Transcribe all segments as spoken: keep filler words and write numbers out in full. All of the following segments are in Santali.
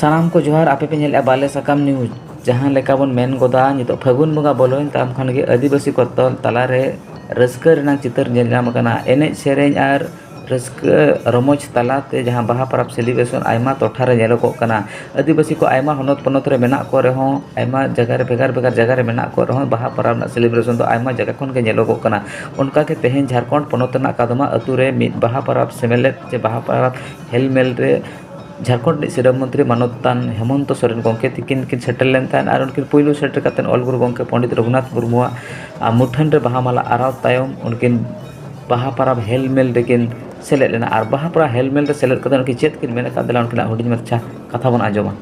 ᱥᱟᱱᱟᱢ ᱠᱚ ᱡᱚᱦᱟᱨ, ᱟᱯᱮ ᱯᱮ ᱧᱮᱞᱮᱫᱼᱟ ᱵᱟᱞᱮ ᱥᱟᱠᱟᱢ ᱱᱤᱭᱩᱡᱽ᱾ ᱡᱟᱦᱟᱸ ᱞᱮᱠᱟ ᱵᱚᱱ ᱢᱮᱱ ᱜᱚᱫᱟ, ᱱᱤᱛᱚᱜ ᱯᱷᱟᱹᱜᱩᱱ ᱵᱚᱸᱜᱟ ᱵᱚᱞᱚᱭᱮᱱ ᱛᱟᱭᱚᱢ ᱠᱷᱟᱱ ᱜᱮ ᱟᱹᱫᱤᱵᱟᱹᱥᱤ ᱠᱚ ᱛᱚᱞ ᱛᱟᱞᱟᱨᱮ ᱨᱟᱹᱥᱠᱟᱹ ᱨᱮᱱᱟᱜ ᱪᱤᱛᱟᱹᱨ ᱧᱮᱞ ᱧᱟᱢ ᱟᱠᱟᱱᱟ᱾ ᱮᱱᱮᱡ ᱥᱮᱨᱮᱧ ᱟᱨ ᱨᱟᱹᱥᱠᱟᱹ ᱨᱚᱢᱚᱡᱽ ᱛᱟᱞᱟᱛᱮ ᱡᱟᱦᱟᱸ ᱵᱟᱦᱟ ᱯᱚᱨᱚᱵᱽ ᱥᱮᱞᱤᱵᱨᱮᱥᱚᱱ ᱟᱭᱢᱟ ᱴᱚᱴᱷᱟ ᱨᱮ ᱧᱮᱞᱚᱜᱚᱜ ᱠᱟᱱᱟ᱾ ᱟᱹᱫᱤᱵᱟᱹᱥᱤ ᱠᱚ ᱟᱭᱢᱟ ᱦᱚᱱᱚᱛ ᱯᱚᱱᱚᱛ ᱨᱮ ᱢᱮᱱᱟᱜ ᱠᱚ ᱨᱮᱦᱚᱸ, ᱟᱭᱢᱟ ᱡᱟᱭᱜᱟ ᱨᱮ, ᱵᱷᱮᱜᱟᱨ ᱵᱷᱮᱜᱟᱨ ᱡᱟᱭᱜᱟ ᱨᱮ ᱢᱮᱱᱟᱜ ᱠᱚ ᱨᱮᱦᱚᱸ, ᱵᱟᱦᱟ ᱯᱚᱨᱚᱵᱽ ᱨᱮᱱᱟᱜ ᱥᱮᱞᱤᱵᱨᱮᱥᱚᱱ ᱫᱚ ᱟᱭᱢᱟ ᱡᱟᱭᱜᱟ ᱠᱷᱚᱱ ᱜᱮ ᱧᱮᱞᱚᱜᱚᱜ ᱠᱟᱱᱟ᱾ ᱚᱱᱠᱟᱜᱮ ᱛᱮᱦᱮᱧ ᱡᱷᱟᱲᱠᱷᱚᱸᱰ ᱯᱚᱱᱚᱛ ᱨᱮᱱᱟᱜ ᱠᱟᱫᱢᱟ ᱟᱹᱛᱩ ᱨᱮ ᱢᱤᱫ ᱵᱟᱦᱟ ᱯᱚᱨᱚᱵᱽ ᱥᱮᱢᱞᱮᱫ ᱪᱮ ᱵᱟᱦᱟ ᱯᱚᱨᱚᱵᱽ ᱦᱮᱞᱢᱮᱞ ᱨᱮ ᱡᱷᱟᱲᱠᱷᱚᱸᱰ ᱨᱤᱱᱤᱡ ᱥᱤᱨᱟᱹ ᱢᱚᱱᱛᱨᱤ ᱢᱟᱱᱚᱛᱟᱱ ᱦᱮᱢᱚᱱᱛᱚ ᱥᱚᱨᱮᱱ ᱜᱚᱢᱠᱮ ᱛᱤᱠᱤᱱ ᱠᱤᱱ ᱥᱮᱴᱮᱨ ᱞᱮᱱ ᱛᱟᱦᱮᱸᱫ ᱟᱨ ᱩᱱᱠᱤᱱ ᱯᱩᱭᱞᱩ ᱥᱮᱴᱮᱨ ᱠᱟᱛᱮᱫ ᱚᱞ ᱜᱩᱨᱩ ᱜᱚᱢᱠᱮ ᱯᱚᱱᱰᱤᱛ ᱨᱚᱜᱷᱩᱱᱟᱛᱷ ᱢᱩᱨᱢᱩᱣᱟᱜ, ᱟᱨ, ᱢᱩᱴᱷᱟᱹᱱ ᱨᱮ ᱵᱟᱦᱟ ᱢᱟᱞᱟ ᱟᱨᱟᱣ ᱛᱟᱭᱚᱢ ᱩᱱᱠᱤᱱ ᱵᱟᱦᱟ ᱯᱟᱨᱟᱵᱽ ᱦᱮᱞ ᱢᱮᱞ ᱨᱮᱠᱤᱱ ᱥᱮᱞᱮᱫ ᱞᱮᱱᱟ᱾ ᱟᱨ ᱵᱟᱦᱟ ᱯᱟᱨᱟᱵᱽ ᱦᱮᱞ ᱢᱮᱞ ᱨᱮ ᱥᱮᱞᱮᱫ ᱠᱟᱛᱮᱫ ᱩᱱᱠᱤᱱ ᱪᱮᱫ ᱠᱤᱱ ᱢᱮᱱ ᱟᱠᱟᱫ, ᱫᱮᱞᱟ ᱩᱱᱠᱤᱱᱟᱜ ᱦᱩᱰᱤᱧ ᱢᱟᱪᱷᱟ ᱠᱟᱛᱷᱟ ᱵᱚᱱ ᱟᱸᱡᱚᱢᱟ᱾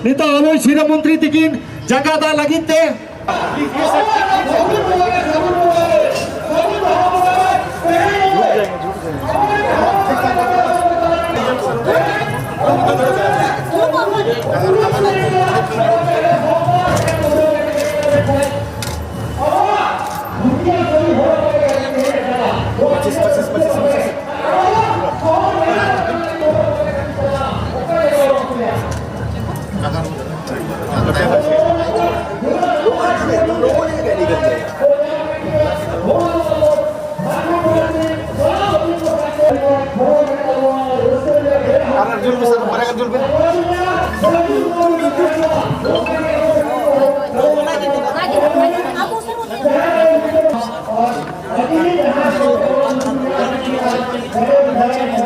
ᱱᱤᱛᱚᱜ ᱟᱵᱚ ᱥᱤᱨᱟᱹ ᱢᱚᱱᱛᱨᱤ ᱛᱤᱠᱤᱱ ᱡᱟᱸᱜᱟ ᱫᱟᱜ ᱞᱟᱹᱜᱤᱫ ᱛᱮ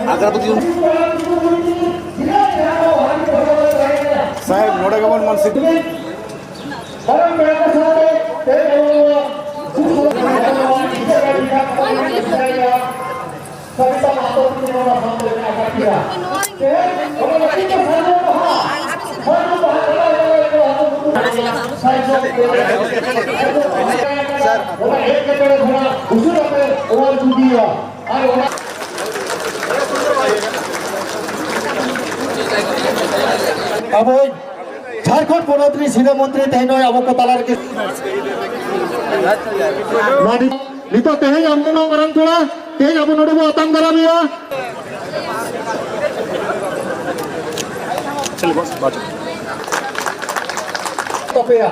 ᱟᱜᱨᱟᱵᱟᱛᱤ ᱥᱟᱦᱮᱵᱽ, ᱱᱚᱰᱮ ᱜᱮᱵᱚᱱ ᱢᱟᱱᱥᱤᱠ᱾ ᱟᱵᱚᱭᱤᱡ ᱡᱷᱟᱲᱠᱷᱚᱸᱰ ᱯᱚᱱᱚᱛ ᱨᱤᱱ ᱥᱤᱨᱟᱹ ᱢᱚᱱᱛᱨᱤ ᱛᱮᱦᱮᱧ ᱱᱚᱜᱼᱚᱭ ᱟᱵᱚ ᱠᱚ ᱛᱟᱞᱟ ᱨᱮᱜᱮ᱾ ᱱᱚᱣᱟ ᱱᱤᱛ-, ᱱᱤᱛᱚᱜ ᱛᱮᱦᱮᱧ ᱟᱵᱚ ᱱᱚᱣᱟ ᱢᱟᱨᱟᱝ ᱯᱮᱲᱟ, ᱛᱮᱦᱮᱧ ᱟᱵᱚ ᱱᱚᱰᱮ ᱵᱚ ᱟᱛᱟᱝ ᱫᱟᱨᱟᱢᱮᱭᱟ᱾ ᱛᱟᱯᱮᱭᱟ᱾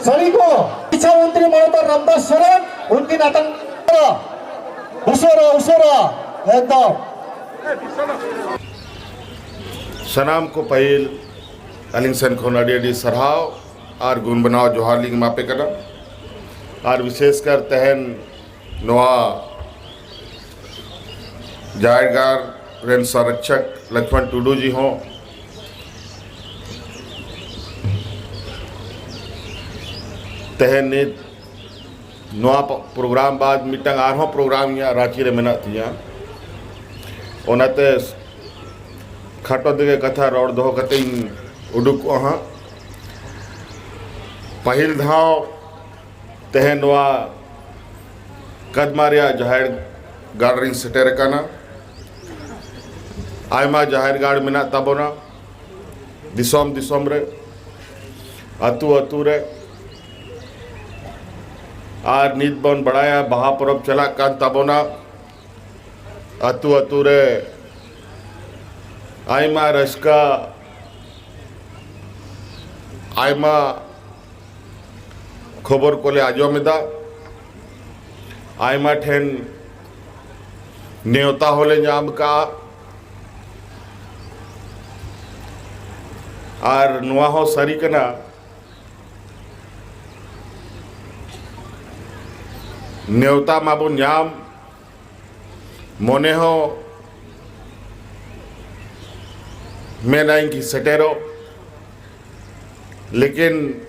ᱥᱟᱹᱲᱤ ᱠᱚ ᱥᱤᱪᱪᱷᱟ ᱢᱚᱱᱛᱨᱤ ᱢᱟᱱᱚᱛᱟᱱ ᱨᱟᱢᱫᱟᱥ ᱥᱚᱨᱮᱱ, ᱩᱱᱠᱤᱱ ᱟᱛᱟᱝ ᱩᱥᱟᱹᱨᱟ, ᱩᱥᱟᱹᱨᱟ, ᱮᱠᱫᱚᱢ᱾ ᱥᱟᱱᱟᱢ ᱠᱚ ᱯᱟᱹᱦᱤᱞ ᱟᱹᱞᱤᱧ ᱥᱮᱱ ᱠᱷᱚᱱ ᱟᱹᱰᱤ ᱟᱹᱰᱤ ᱥᱟᱨᱦᱟᱣ ᱟᱨ ᱜᱩᱱ ᱵᱮᱱᱟᱣ ᱡᱚᱦᱟᱨ ᱞᱤᱧ ᱮᱢᱟ ᱯᱮ ᱠᱟᱱᱟ᱾ ᱟᱨ ᱵᱤᱥᱮᱥ ᱠᱟᱨ ᱛᱮᱦᱮᱧ ᱱᱚᱣᱟ ᱡᱟᱦᱮᱨ ᱜᱟᱲ ᱨᱮᱱ ᱥᱚᱝᱨᱚᱠᱷᱚᱠ ᱞᱚᱠᱷᱢᱚᱱ ᱴᱩᱰᱩ ᱡᱤ ᱦᱚᱸ ᱛᱮᱦᱮᱧ ᱱᱤᱛ ᱱᱚᱣᱟ ᱯᱨᱳᱜᱨᱟᱢ ᱵᱟᱫ ᱢᱤᱫᱴᱟᱝ ᱟᱨᱦᱚᱸ ᱯᱨᱳᱜᱨᱟᱢ ᱤᱧᱟᱹᱜ ᱨᱟᱸᱪᱤ ᱨᱮ ᱢᱮᱱᱟᱜ ᱛᱤᱧᱟᱹ᱾ ᱚᱱᱟᱛᱮ ᱠᱷᱟᱴᱚ ᱛᱮᱜᱮ ᱠᱟᱛᱷᱟ ᱨᱚᱲ ᱫᱚᱦᱚ ᱠᱟᱛᱮ ᱤᱧ ᱩᱰᱩᱠᱚᱜᱼᱟ ᱦᱟᱸᱜ᱾ ᱯᱟᱹᱦᱤᱞ ᱫᱷᱟᱣ ᱛᱮᱦᱮᱧ ᱱᱚᱣᱟ ᱠᱟᱫᱢᱟ ᱨᱮᱭᱟᱜ ᱡᱟᱦᱮᱨ ᱜᱟᱲ ᱨᱤᱧ ᱥᱮᱴᱮᱨ ᱟᱠᱟᱱᱟ᱾ ᱟᱭᱢᱟ ᱡᱟᱦᱮᱨ ᱜᱟᱲ ᱢᱮᱱᱟᱜ ᱛᱟᱵᱚᱱᱟ ᱫᱤᱥᱚᱢ ᱫᱤᱥᱚᱢ ᱨᱮ, ᱟᱹᱛᱩ ᱟᱹᱛᱩ ᱨᱮ᱾ ᱟᱨ ᱱᱤᱛ ᱵᱚᱱ ᱵᱟᱲᱟᱭᱟ, ᱵᱟᱦᱟ ᱯᱚᱨᱚᱵᱽ ᱪᱟᱞᱟᱜ ᱠᱟᱱ ᱛᱟᱵᱚᱱᱟ᱾ ᱟᱹᱛᱩ ᱟᱹᱛᱩ ᱨᱮ ᱟᱭᱢᱟ ᱨᱟᱹᱥᱠᱟᱹ, ᱟᱭᱢᱟ ᱠᱷᱚᱵᱚᱨ ᱠᱚᱞᱮ ᱟᱸᱡᱚᱢ ᱮᱫᱟ, ᱟᱭᱢᱟ ᱴᱷᱮᱱ ᱱᱮᱣᱛᱟ ᱦᱚᱸᱞᱮ ᱧᱟᱢ ᱠᱟᱜᱼᱟ᱾ ᱟᱨ ᱱᱚᱣᱟ ᱦᱚᱸ ᱥᱟᱹᱨᱤ ᱠᱟᱱᱟ, ᱱᱮᱣᱛᱟ ᱢᱟᱵᱚᱱ ᱧᱟᱢ, ᱢᱚᱱᱮ ᱦᱚᱸ ᱢᱮᱱᱟᱹᱧ ᱠᱤ ᱥᱮᱴᱮᱨᱚᱜ, ᱞᱮᱠᱤᱱ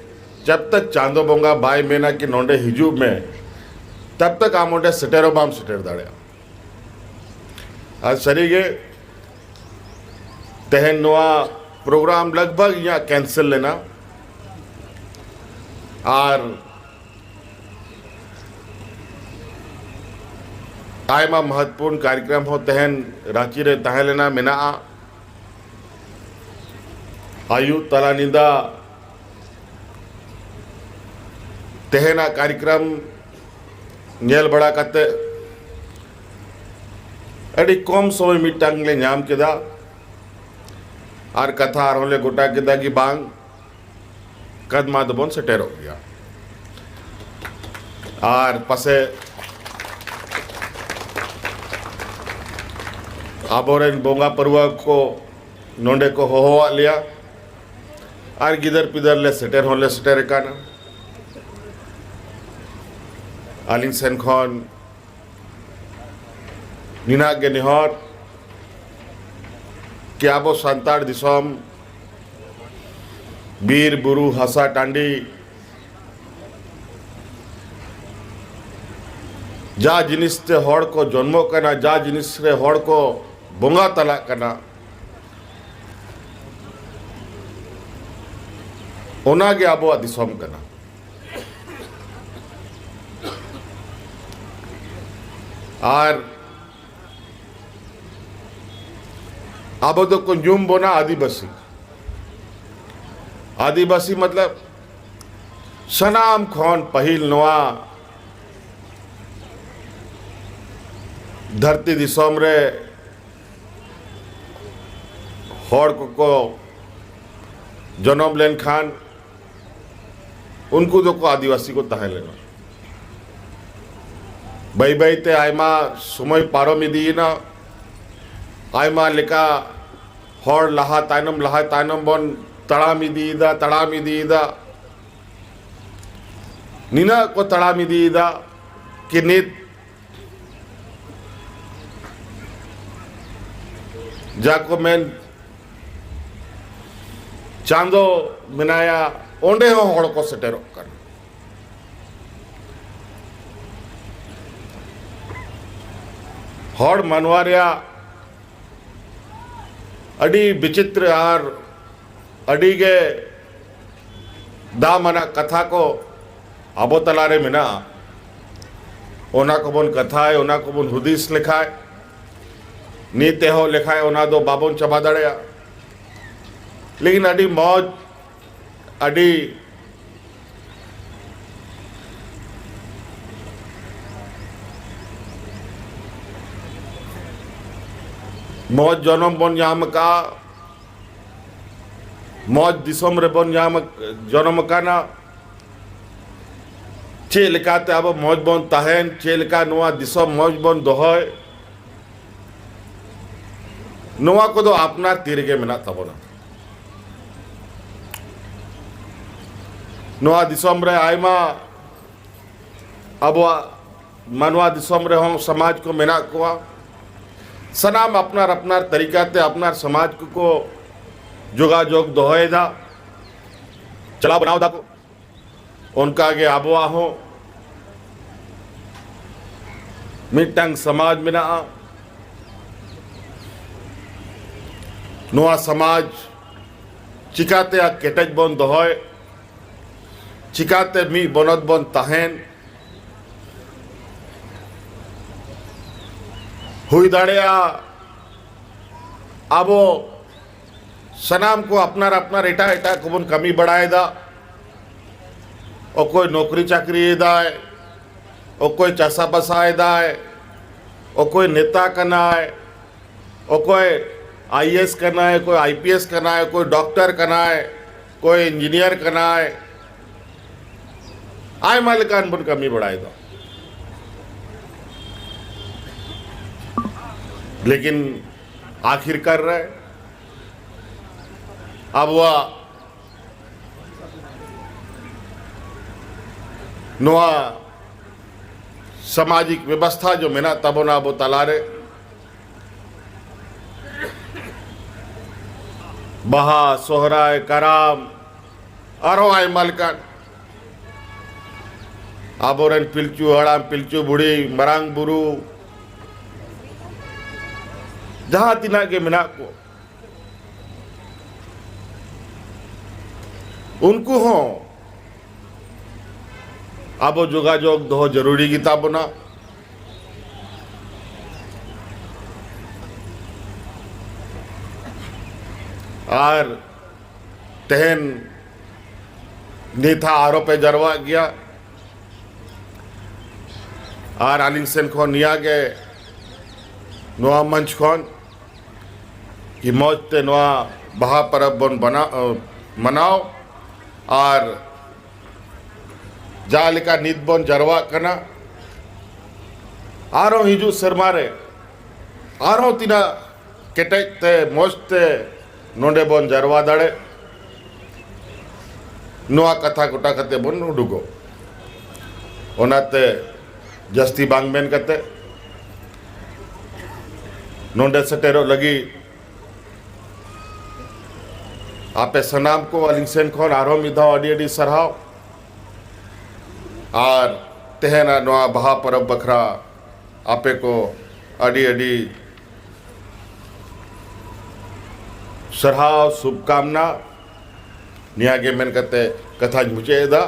ᱡᱟᱵ ᱛᱟᱠ ᱪᱟᱸᱫᱚ ᱵᱚᱸᱜᱟ ᱵᱟᱭ ᱢᱮᱱᱟ ᱠᱤ ᱱᱚᱰᱮ ᱦᱤᱡᱩᱜ ᱢᱮ, ᱛᱟᱵ ᱛᱟᱠ ᱟᱢ ᱚᱸᱰᱮ ᱥᱮᱴᱮᱨᱚᱜ ᱵᱟᱢ ᱥᱮᱴᱮᱨ ᱫᱟᱲᱮᱭᱟᱜᱼᱟ᱾ ᱟᱨ ᱥᱟᱹᱨᱤᱜᱮ ᱛᱮᱦᱮᱧ ᱱᱚᱣᱟ ᱯᱨᱳᱜᱨᱟᱢ ᱞᱟᱜᱽ ᱵᱷᱟᱜᱽ ᱤᱧᱟᱹᱜ ᱠᱮᱱᱥᱮᱞ ᱞᱮᱱᱟ᱾ ᱟᱨ ᱟᱭᱢᱟ ᱢᱚᱦᱚᱛᱯᱩᱨᱱ ᱠᱟᱨᱭᱚᱠᱨᱚᱢ ᱦᱚᱸ ᱛᱮᱦᱮᱧ ᱨᱟᱸᱪᱤ ᱨᱮ ᱛᱟᱦᱮᱸ ᱞᱮᱱᱟ, ᱢᱮᱱᱟᱜᱼᱟ᱾ ᱟᱭᱩᱵ ᱛᱟᱞᱟ ᱧᱤᱫᱟᱹ ᱛᱮᱦᱮᱧᱟᱜ ᱠᱟᱨᱭᱚᱠᱨᱚᱢ ᱧᱮᱞ ᱵᱟᱲᱟ ᱠᱟᱛᱮ ᱟᱹᱰᱤ ᱠᱚᱢ ᱥᱚᱢᱚᱭ ᱢᱤᱫᱴᱟᱝ ᱞᱮ ᱧᱟᱢ ᱠᱮᱫᱟ᱾ ᱟᱨ ᱠᱟᱛᱷᱟ ᱟᱨᱦᱚᱸ ᱞᱮ ᱜᱚᱴᱟ ᱠᱮᱫᱟ ᱠᱤ ᱵᱟᱝ, ᱠᱟᱫᱢᱟ ᱫᱚᱵᱚᱱ ᱥᱮᱴᱮᱨᱚᱜ ᱜᱮᱭᱟ᱾ ᱟᱨ ᱯᱟᱥᱮ ᱟᱵᱚᱨᱮᱱ ᱵᱚᱸᱜᱟ ᱯᱟᱹᱨᱣᱟᱹ ᱠᱚ ᱱᱚᱰᱮ ᱠᱚ ᱦᱚᱦᱚᱣᱟᱫ ᱞᱮᱭᱟ, ᱟᱨ ᱜᱤᱫᱟᱹᱨ ᱯᱤᱫᱟᱹᱨ ᱞᱮ ᱥᱮᱴᱮᱨ ᱦᱚᱸᱞᱮ ᱥᱮᱴᱮᱨ ᱟᱠᱟᱱᱟ᱾ ᱟᱹᱞᱤᱧ ᱥᱮᱱ ᱠᱷᱚᱱ ᱱᱤᱱᱟᱜ ᱜᱮ ᱱᱮᱦᱚᱨ ᱠᱤ ᱟᱵᱚ ᱥᱟᱱᱛᱟᱲ ᱫᱤᱥᱚᱢ, ᱵᱤᱨ ᱵᱩᱨᱩ, ᱦᱟᱥᱟ ᱴᱟᱺᱰᱤ, ᱡᱟ ᱡᱤᱱᱤᱥ ᱛᱮ ᱦᱚᱲ ᱠᱚ ᱡᱚᱱᱢᱚᱜ ᱠᱟᱱᱟ, ᱡᱟ ᱡᱤᱱᱤᱥ ᱨᱮ ᱦᱚᱲ ᱠᱚ ᱵᱚᱸᱜᱟ ᱛᱟᱞᱟᱜ ᱠᱟᱱᱟ, ᱚᱱᱟᱜᱮ ᱟᱵᱚᱣᱟᱜ ᱫᱤᱥᱚᱢ ᱠᱟᱱᱟ᱾ ᱟᱨ ᱟᱵᱚ ᱫᱚᱠᱚ ᱧᱩᱢ ᱵᱚᱱᱟ ᱟᱹᱫᱤᱵᱟᱹᱥᱤ᱾ ᱟᱹᱫᱤᱵᱟᱹᱥᱤ ᱢᱚᱛᱞᱚᱵ ᱥᱟᱱᱟᱢ ᱠᱷᱚᱱ ᱯᱟᱹᱦᱤᱞ ᱱᱚᱣᱟ ᱫᱷᱟᱹᱨᱛᱤ ᱫᱤᱥᱚᱢ ᱨᱮ ᱦᱚᱲ ᱠᱚᱠᱚ ᱡᱚᱱᱚᱢ ᱞᱮᱱᱠᱷᱟᱱ ᱩᱱᱠᱩ ᱫᱚᱠᱚ ᱟᱹᱫᱤᱵᱟᱹᱥᱤ ᱠᱚ ᱛᱟᱦᱮᱸ ᱞᱮᱱᱟ᱾ ᱵᱟᱹᱭ ᱵᱟᱹᱭ ᱛᱮ ᱟᱭᱢᱟ ᱥᱚᱢᱚᱭ ᱯᱟᱨᱚᱢ ᱤᱫᱤᱭᱮᱱᱟ, ᱟᱭᱢᱟ ᱞᱮᱠᱟ ᱦᱚᱲ ᱞᱟᱦᱟ ᱛᱟᱭᱱᱚᱢ, ᱞᱟᱦᱟ ᱛᱟᱭᱱᱚᱢ ᱵᱚᱱ ᱛᱟᱲᱟᱢ ᱤᱫᱤᱭᱮᱫᱟ, ᱛᱟᱲᱟᱢ ᱤᱫᱤᱭᱮᱫᱟ᱾ ᱱᱤᱱᱟᱹᱜ ᱠᱚ ᱛᱟᱲᱟᱢ ᱤᱫᱤᱭᱮᱫᱟ ᱠᱤ ᱱᱤᱛ ᱡᱟ ᱠᱚ ᱢᱮᱱ ᱪᱟᱸᱫᱚ ᱢᱮᱱᱟᱭᱟ, ᱚᱸᱰᱮ ᱦᱚᱸ ᱦᱚᱲ ᱠᱚ ᱥᱮᱴᱮᱨᱚᱜ ᱠᱟᱱᱟ᱾ ᱦᱚᱲ ᱢᱟᱱᱣᱟ ᱨᱮᱭᱟᱜ ᱟᱹᱰᱤ ᱵᱤᱪᱤᱛᱨᱚ ᱟᱨ ᱟᱹᱰᱤ ᱜᱮ ᱫᱟᱢ ᱟᱱᱟᱜ ᱠᱟᱛᱷᱟ ᱠᱚ ᱟᱵᱚ ᱛᱟᱞᱟᱨᱮ ᱢᱮᱱᱟᱜᱼᱟ᱾ ᱚᱱᱟ ᱠᱚᱵᱚᱱ ᱠᱟᱛᱷᱟᱭ, ᱚᱱᱟ ᱠᱚᱵᱚᱱ ᱦᱩᱫᱤᱥ ᱞᱮᱠᱷᱟᱡ, ᱱᱤᱛ ᱮᱦᱚᱵ ᱞᱮᱠᱷᱟᱡ ᱚᱱᱟ ᱫᱚ ᱵᱟᱵᱚᱱ ᱪᱟᱵᱟ ᱫᱟᱲᱮᱭᱟᱜᱼᱟ᱾ ᱞᱮᱠᱤᱱ ᱟᱹᱰᱤ ᱢᱚᱡᱽ, ᱟᱹᱰᱤ ᱢᱚᱡᱽ ᱡᱚᱱᱚᱢ ᱵᱚᱱ ᱧᱟᱢ ᱟᱠᱟᱫᱼᱟ, ᱢᱚᱡᱽ ᱫᱤᱥᱚᱢ ᱨᱮᱵᱚᱱ ᱧᱟᱢ, ᱡᱚᱱᱚᱢ ᱟᱠᱟᱱᱟ᱾ ᱪᱮᱫ ᱞᱮᱠᱟᱛᱮ ᱟᱵᱚ ᱢᱚᱡᱽ ᱵᱚᱱ ᱛᱟᱦᱮᱱ, ᱪᱮᱫ ᱞᱮᱠᱟ ᱱᱚᱣᱟ ᱫᱤᱥᱚᱢ ᱢᱚᱡᱽ ᱵᱚᱱ ᱫᱚᱦᱚᱭ, ᱱᱚᱣᱟ ᱠᱚᱫᱚ ᱟᱯᱱᱟᱨ ᱛᱤ ᱨᱮᱜᱮ ᱢᱮᱱᱟᱜ ᱛᱟᱵᱚᱱᱟ᱾ ᱱᱚᱣᱟ ᱫᱤᱥᱚᱢ ᱨᱮ ᱟᱭᱢᱟ ᱟᱵᱚᱣᱟᱜ ᱢᱟᱱᱣᱟ ᱫᱤᱥᱚᱢ ᱨᱮᱦᱚᱸ ᱥᱚᱢᱟᱡᱽ ᱠᱚ ᱢᱮᱱᱟᱜ ᱠᱚᱣᱟ᱾ ᱥᱟᱱᱟᱢ ᱟᱯᱱᱟᱨ ᱟᱯᱱᱟᱨ ᱛᱟᱹᱨᱤᱠᱟ ᱛᱮ ᱟᱯᱱᱟᱨ ᱥᱚᱢᱟᱡᱽ ᱠᱚᱠᱚ ᱡᱳᱜᱟᱡᱳᱜᱽ ᱫᱚᱦᱚᱭᱮᱫᱟ, ᱪᱟᱞᱟᱣ ᱵᱮᱱᱟᱣ ᱫᱟᱠᱚ᱾ ᱚᱱᱠᱟ ᱜᱮ ᱟᱵᱚᱣᱟᱜ ᱦᱚᱸ ᱢᱤᱫᱴᱟᱝ ᱥᱚᱢᱟᱡᱽ ᱢᱮᱱᱟᱜᱼᱟ᱾ ᱱᱚᱣᱟ ᱥᱚᱢᱟᱡᱽ ᱪᱤᱠᱟᱛᱮ ᱠᱮᱴᱮᱡ ᱵᱚᱱ ᱫᱚᱦᱚᱭ, ᱪᱤᱠᱟᱛᱮ ᱢᱤᱫ ᱵᱚᱱᱚᱛ ᱵᱚᱱ ᱛᱟᱦᱮᱱ, ᱦᱩᱭ ᱫᱟᱲᱮᱭᱟᱜᱼᱟ ᱟᱵᱚ ᱥᱟᱱᱟᱢ ᱠᱚ ᱟᱯᱱᱟᱨ ᱟᱯᱱᱟᱨ ᱮᱴᱟᱜ ᱮᱴᱟᱜ ᱠᱚᱵᱚᱱ ᱠᱟᱹᱢᱤ ᱵᱟᱲᱟᱭᱮᱫᱟ᱾ ᱚᱠᱚᱭ ᱱᱚᱠᱨᱤ ᱪᱟᱹᱠᱨᱤᱭᱮᱫᱟᱭ, ᱚᱠᱚᱭ ᱪᱟᱥᱟᱵᱟᱥᱟᱭᱮᱫᱟᱭ, ᱚᱠᱚᱭ ᱱᱮᱛᱟ ᱠᱟᱱᱟᱭ, ᱚᱠᱚᱭ ᱟᱭ ᱮ ᱮᱥ ᱠᱟᱱᱟᱭ, ᱚᱠᱚᱭ ᱟᱭ ᱯᱤ ᱮᱥ ᱠᱟᱱᱟᱭ, ᱚᱠᱚᱭ ᱰᱚᱠᱴᱚᱨ ᱠᱟᱱᱟᱭ, ᱚᱠᱚᱭ ᱤᱧᱡᱤᱱᱤᱭᱟᱨ ᱠᱟᱱᱟᱭ, ᱟᱭᱢᱟ ᱞᱮᱠᱟᱱ ᱵᱚᱱ ᱠᱟᱹᱢᱤ ᱵᱟᱲᱟᱭᱮᱫᱟ᱾ ᱞᱮᱠᱤᱱ ᱟᱠᱷᱤᱨᱠᱟᱨ ᱨᱮ ᱟᱵᱚᱣᱟᱜ ᱱᱚᱣᱟ ᱥᱟᱢᱟᱡᱤᱠ ᱵᱮᱵᱚᱥᱛᱷᱟ ᱡᱚ ᱢᱮᱱᱟᱜ ᱛᱟᱵᱚᱱᱟ ᱟᱵᱚ ᱛᱟᱞᱟᱨᱮ, ᱵᱟᱦᱟ, ᱥᱚᱦᱨᱟᱭ, ᱠᱟᱨᱟᱢ, ᱟᱨᱦᱚᱸ ᱟᱭᱢᱟ ᱞᱮᱠᱟᱱ ᱟᱵᱚᱨᱮᱱ ᱯᱤᱞᱪᱩ ᱦᱟᱲᱟᱢ, ᱯᱤᱞᱪᱩ ᱵᱩᱲᱦᱤ, ᱢᱟᱨᱟᱝ ᱵᱩᱨᱩ, ᱡᱟᱦᱟᱸ ᱛᱤᱱᱟᱹᱜ ᱜᱮ ᱢᱮᱱᱟᱜ ᱠᱚ, ᱩᱱᱠᱩ ᱦᱚᱸ ᱟᱵᱚ ᱡᱳᱜᱟᱡᱳᱜᱽ ᱫᱚᱦᱚ ᱡᱟᱹᱨᱩᱲᱤ ᱜᱮᱛᱟ ᱵᱚᱱᱟ᱾ ᱟᱨ ᱛᱮᱦᱮᱧ ᱱᱤᱛ ᱦᱟᱸᱜ ᱟᱨᱦᱚᱸ ᱯᱮ ᱡᱟᱨᱣᱟᱜ ᱜᱮᱭᱟ᱾ ᱟᱨ ᱟᱹᱞᱤᱧ ᱥᱮᱱ ᱠᱷᱚᱱ ᱱᱤᱭᱟᱹ ᱜᱮ ᱱᱚᱣᱟ ᱢᱚᱧᱪ ᱠᱷᱚᱱ ᱠᱤ ᱢᱚᱡᱽ ᱛᱮ ᱱᱚᱣᱟ ᱵᱟᱦᱟ ᱯᱚᱨᱚᱵᱽ ᱵᱚᱱ ᱵᱟᱱᱟ-, ᱢᱟᱱᱟᱣ᱾ ᱟᱨ ᱡᱟᱦᱟᱸ ᱞᱮᱠᱟ ᱱᱤᱛ ᱵᱚᱱ ᱡᱟᱨᱣᱟᱜ ᱠᱟᱱᱟ, ᱟᱨᱦᱚᱸ ᱦᱤᱡᱩᱜ ᱥᱮᱨᱢᱟ ᱨᱮ ᱟᱨᱦᱚᱸ ᱛᱤᱱᱟᱹᱜ ᱠᱮᱴᱮᱡ ᱛᱮ ᱢᱚᱡᱽ ᱛᱮ ᱱᱚᱰᱮ ᱵᱚᱱ ᱡᱟᱨᱣᱟ ᱫᱟᱲᱮᱜ, ᱱᱚᱣᱟ ᱠᱟᱛᱷᱟ ᱜᱚᱴᱟ ᱠᱟᱛᱮ ᱵᱚᱱ ᱩᱰᱩᱠᱚᱜ᱾ ᱚᱱᱟᱛᱮ ᱡᱟᱹᱥᱛᱤ ᱵᱟᱝ ᱢᱮᱱ ᱠᱟᱛᱮ ᱱᱚᱰᱮ ᱥᱮᱴᱮᱨᱚᱜ ᱞᱟᱹᱜᱤᱫ ᱟᱯᱮ ᱥᱟᱱᱟᱢ ᱠᱚ ᱟᱹᱞᱤᱧ ᱥᱮᱱ ᱠᱷᱚᱱ ᱟᱨᱦᱚᱸ ᱢᱤᱫ ᱫᱷᱟᱣ ᱟᱹᱰᱤ ᱟᱹᱰᱤ ᱥᱟᱨᱦᱟᱣ᱾ ᱟᱨ ᱛᱮᱦᱮᱧᱟᱜ ᱱᱚᱣᱟ ᱵᱟᱦᱟ ᱯᱚᱨᱚᱵᱽ ᱵᱟᱠᱷᱨᱟ ᱟᱯᱮ ᱠᱚ ᱟᱹᱰᱤ ᱟᱹᱰᱤ ᱥᱟᱨᱦᱟᱣ, ᱥᱩᱵᱷᱠᱟᱢᱱᱟ᱾ ᱱᱤᱭᱟᱹ ᱜᱮ ᱢᱮᱱ ᱠᱟᱛᱮ ᱠᱟᱛᱷᱟᱧ ᱢᱩᱪᱟᱹᱫ ᱮᱫᱟ᱾